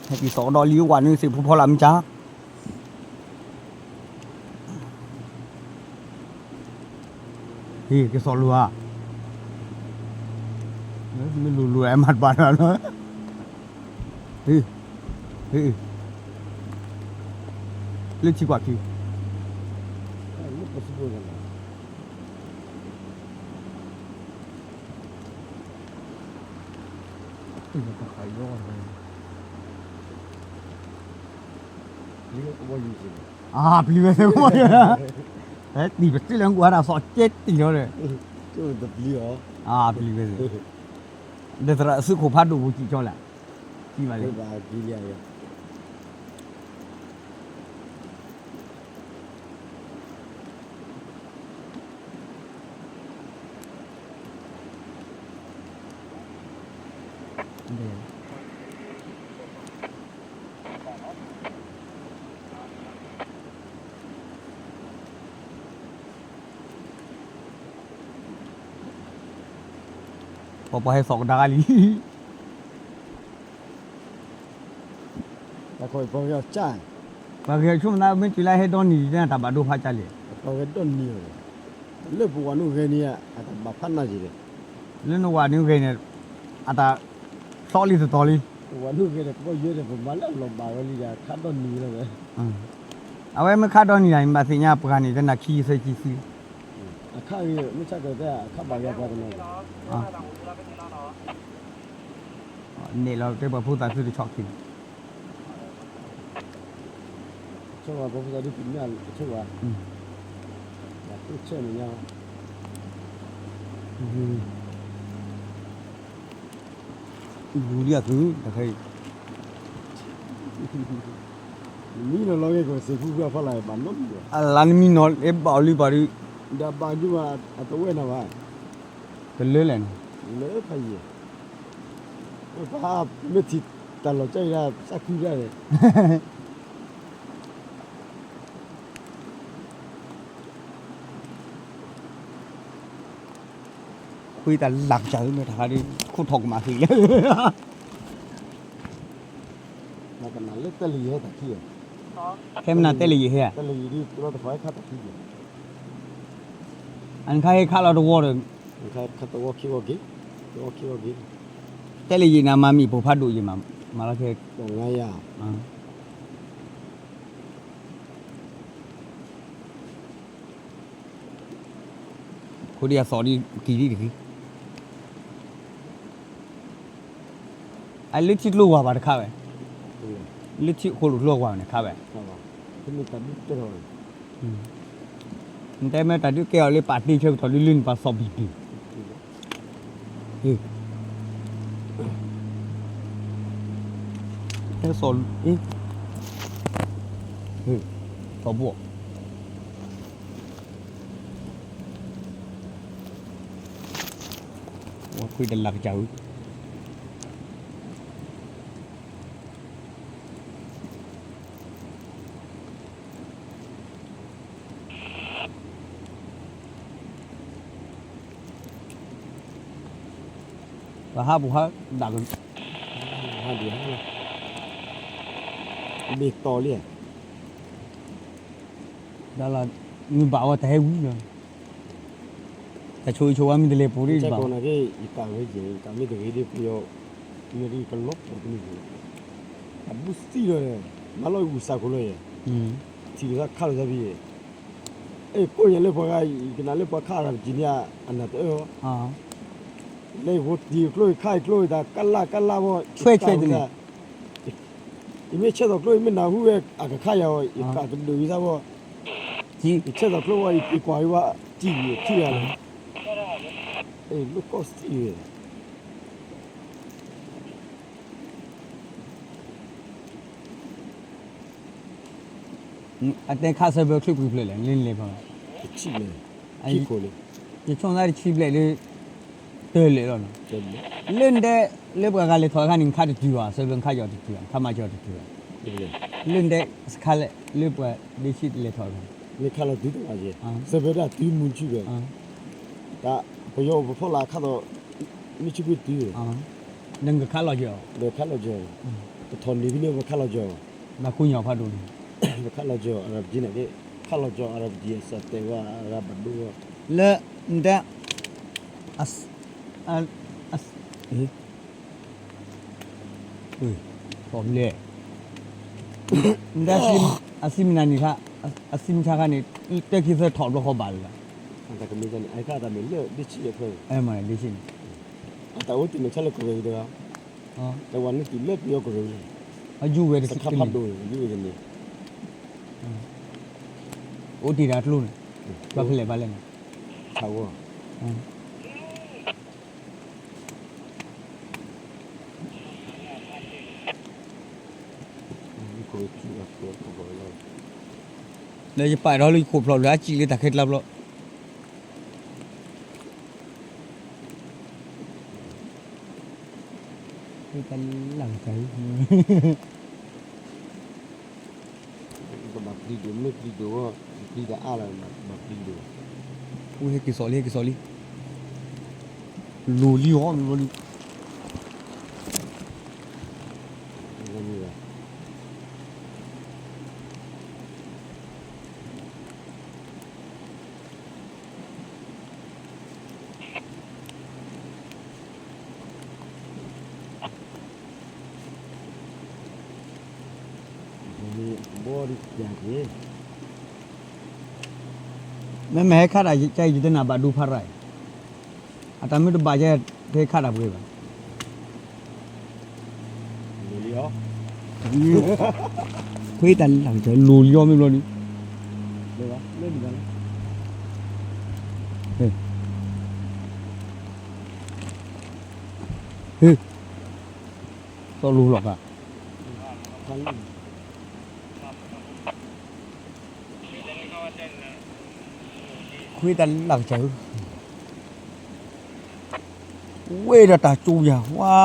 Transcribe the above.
ဟဲက့ၤစိာ်ကဒီးလံ ဝၤန့ၣ် စံးဖုဖီလာ်မ့ၢ်ကါ, ဟ့ၣ် ကစီၣ်လိၤဧါ, မ့ၢ်လိၤလိၤ အဲၣ်မၤတဘၣ်လီၤ, ဟ့ၣ် ဟ့ၣ် လၢထံကွၢ်ခံ အါ ပျံၤဝဲသ့ၣ်မီၢ်ယိၤ, ဟဲတံၢ်ပတံၢ်လၢကွၢ်ဒၣ်သီၣ်ကဲတံၢ်လီၤဒီး, အါ ပျံၤဝဲသ့ၣ်, ဒီးသရၣ်စုခိၣ်ဖးဒိၣ်ပူၤစံၣ်ကၠီလဲၣ်, စံၣ်ဘၣ်လံ ပှၤပှၤဟဲစိာ်ကဒါကလံ, တၢ်ခီပှၤဂဲၤအီၤကၢ်, ပှၤဂဲၤဆိကမိၣ်သး မ့ၢ်တုၤလၢဟဲဒီနံၤ တၢ်ဘၣ်ဒိဖးကၢ်လံ, ပှၤဂဲၤဒီနံၤ, လၢပဝၤနုၢ်ဂဲၤန့ၣ် အတၢ်ဘၣ်ဖးနၢ်က့ၤဒီး, လၢနဝၤနုၢ်ဂဲၤန့ၣ် အတၢ်သီလံတတီၤလံ, ပဝၤနုၢ်ဂဲၤန့ၣ် ကဘီယူၤဒီး ပမၤလၢအလီၢ်ဘၣ်ဝဲလံဒီး ခါဒီနံၤလီၤဝဲ, အဝဲမ့ၢ်ခါဒီနံၤန့ၣ် ဘၣ်သ့ၣ်ညါပှၤန့ၣ် တနၤခံဆံသၢဆံသံ အခါဂ့ၤ မ့ၢ်ဆၢကတီၢ်အခါဘၣ်ဂ့ၤပှၤတနီၤ, န့ၣ်လီၤတဲပှၤဖိသၣ်သုတဆီၣ်ခံန့ၣ်, ဆိၣ်ဝါပှၤဖိသၣ်ဒုးကညၣ်ဆိၣ်ဝါ, ဆဲးန့ၣ်ညါ လူလံအသုတခါအံၤ, မံနီၤလီၤဂ့ၤကီးစ့ၢ်ဖုဖုအဖီလာ်ဘၣ်နီတမံၤဘၣ်, အလါနမံနီၤ အဲၣ်ဘၣ်အီၤလံပှၤဒုး, ဒီးဘၣ်ဒုးဘၣ်အတဝဲၢ်နီၤဘၣ်, တလၢလဲၣ်န့ၣ်, လၢဖးယံၤ, ပှၤမ့ၢ်ထံၣ်တၢ်လီၤကၢ်အံၤဒၣ်သးခုဒၣ်န့ၣ် ဃုတၢ်လၢ်ကစၢ်ဧၢ မ့ၢ်တၢ်ခါဒ် ခိၣ်ထီၣ်ကမၣ်ဃံးလၢ မကနၣ်လၢတဲလၢယဟဲတၢ်ခံ, ဖဲမနုၤတဲလၢယဟဲဧါ, တဲလၢယဒ်တလီတဖၣ်ဟဲခါတၢ်ခံ, အနခါဟဲခါလီၤတဝီဒီး, ခါတဝီခံဝီက့ၤ, တဝီခံဝီက့ၤ, တဲလၢယနၤမၤမံၤပိၢ်ဖးဒိၣ်ယမၤ, မၤလီၤခဲ, ခိၣ်ဒံးအသီၣ်ဒ်ကံၤဒ်တဂ့ၤ, အလၢထံကျိဝၤဘၣ်တခါဝဲ, လၢထံဃိၣ်လိာ်ကျိဝၤန့ၣ်ခါဝဲ, နတဲမ့ၢ်တၢ်ဒုးကဲအီၤလၢပာ်တ့ၢ်ဆၢကတီၢ်လၢလၢန့ၣ်ပာ်သီၣ်ဘံၣ်ဘံၣ် ဟဲစိာ်, ဟဲ, သီၣ်ဘိ, ဝဲခွံတလၢ်ကစၢ်ဧၢ ပဟးပူၤဟးဒၣ်, ဟးဒံးဟးလီၤ, ဘ့ၣ်တီၢ်လံ, ဒီးလီၤ, မ့ၢ်ဘၣ်ဝဲတဟဲဝံၤလီၤ, တၢ်ဆိၣ်ဂ့ၤဆိၣ်ဝါမ့ၢ်တလဲၤပူၤဒ်ဘၣ်, ယကးဝဲယဲ ယကးမ့ၢ်တဂ့ၤဒ်ပယီၤ, မ့ၢ်ဒ်ကလီၤပူၤတမံၤ, အဘူးသံလီၤ, မၤလီၤဂုာ်စးခိၣ်လီၤယဲ, ထံၣ်လိာ်သးခးလိာ်သးဖဲယဲ အဲၣ်ကိးညါလၢပှၤဂၤ ယကနၣ်လၢပှၤခးအဂၤတကံၤန့ၣ် အနၢ်တအၢအီၤ, လၢယဖိတံၢ်ကျိ ယခါယကျိ ယတၢ်ကလၢ်ကလၢ်ဘီ ဆွဲဆွဲတန့ၣ်, ယမ့ၢ်ဆဲးသိးကျိ ယမ့ၢ်နၢ်ဟူဝဲ အကခါယၤအီၤ ယကးကဒုးဝံၤသးဘီ, ယဆဲးသိးကျိဘီ ယကွၢ်ဝဲ စံၣ်ယထံၣ်ဂၤလီၤ, အဲၣ်လိၣ်ကီၢ်စံၣ်ဝဲ အတဲခးဆၢဘၢချုးပှဲၤဖျၢၣ်လဲၣ် လၢလဲၤဖီ, ယဆိကမိၣ်သးတဆံဘျဲၣ်ဒီး တၢ်လဲၤလီၤနီၤ, လၢနတဲ လၢပှၤဂၤလဲၤထီၣ်အခါန့ၣ် နခးတတုၤဘၣ် ဆၢဘၢနခးယီၤတတုၤဘၣ် နခးမၤကီတတုၤဘၣ်, လၢနတဲ စခါလဲၣ် လၢပှၤဒ့ဆံးတလဲၤထီၣ်အခါန့ၣ် မ့ၢ်ခးလီၤတုၤတဘၣ်ယဲ, ဆၢဘၢဒၣ်တုၤမုၢ်ဆံဘၢ, တၢ်ပယီၤအိၣ်ပဖီလာ်ခးဒီး မ့ၢ်ဆံဘၢတုၤ, နကခးလီၤယဲအီၤ, ဒီးခးလီၤယဲအီၤ ပထီၣ်န့ၢ်ဖဲန့ၣ် ပခးလီၤကၠီၤ, ဘၣ်ခူညါဖးဒိၣ်န့ၣ်, ပခးလီၤကၠီၤ အရၤပက့န့ၣ်က့, ခးလီၤကၠီၤ အရၤပက့ အစးတဲဝဲ အရၤဘၣ်ဒိဝဲ, လၢ နတဲ အ အ အ အ့ သီၣ်ဘျဲၣ်, နတဲ အစံမနၤန့ၣ်ခါ, အစံမဆါခါန့ၣ် တၢ်ခံသၢထီၣ်ဘျီဃီဘၣ်လၢၤ, တၢ်ကမ့ၢ်န့ၣ် အတၢ်မ့ၢ်လၢဒ့ဆံၣ်အဖၢ, အဲၣ်မ့ၢ်ဒ့ဆံၣ်န့ၣ်, အတၢ်အိၣ်တ့ၢ်မဲာ်ဆါလၢကရၢၢ်တဂၤ တဝၤန့ၣ်တုၤလၢပယီၤကရၢၢ်လီၤ, အယူၢ်ဝဲတစခါဖးဒိၣ်န့ၣ် ယူၢ်ဝဲတန့ၣ်, အိၣ်တ့ၢ်တၢ်ကျိန့ၣ်, ဘၣ်ဖဲလဲၣ်ဘၣ်လဲၣ်န့ၣ်, ထးဝီ, လၢယပာ်ဒီးလၢယခိၣ်ဖျိးလၢအစံၣ်လၢတၢ်ခဲကျါဖျိး တၢ်လၢ်က ကဘၣ်ပျံၤဒိၣ်မ့ၢ်ပျံၤဒိၣ်, ပျံၤတအါလၢၤဘၣ်ပျံၤဒိၣ်, ဟဲက့ၤစီၤလံ ဟဲက့ၤစီၤလံ, လူၤလံအီၤ လူၤလံ မ့မ့ၢ်ဟဲခးတၢ်ယတနၢ်ဘၣ်ဒိဖးရၢ်, အတၢ်မ့ၢ်တဘၣ်ယဲ တဟဲခးတၢ်ပှဲၤဘၣ်, ခွ့တၢ်လၢ်ကတၢၢ် လူၤလံအီၤမ့ၢ်ဘျီဒုး, ဟ့ၣ် သီၣ်လူၤလီၤခါ, ခွ့တၢ်လၢ်ကတၢၢ်ဧၢ, ဝဲဒၣ်တၢ်ကၠိယၤ ဝါ,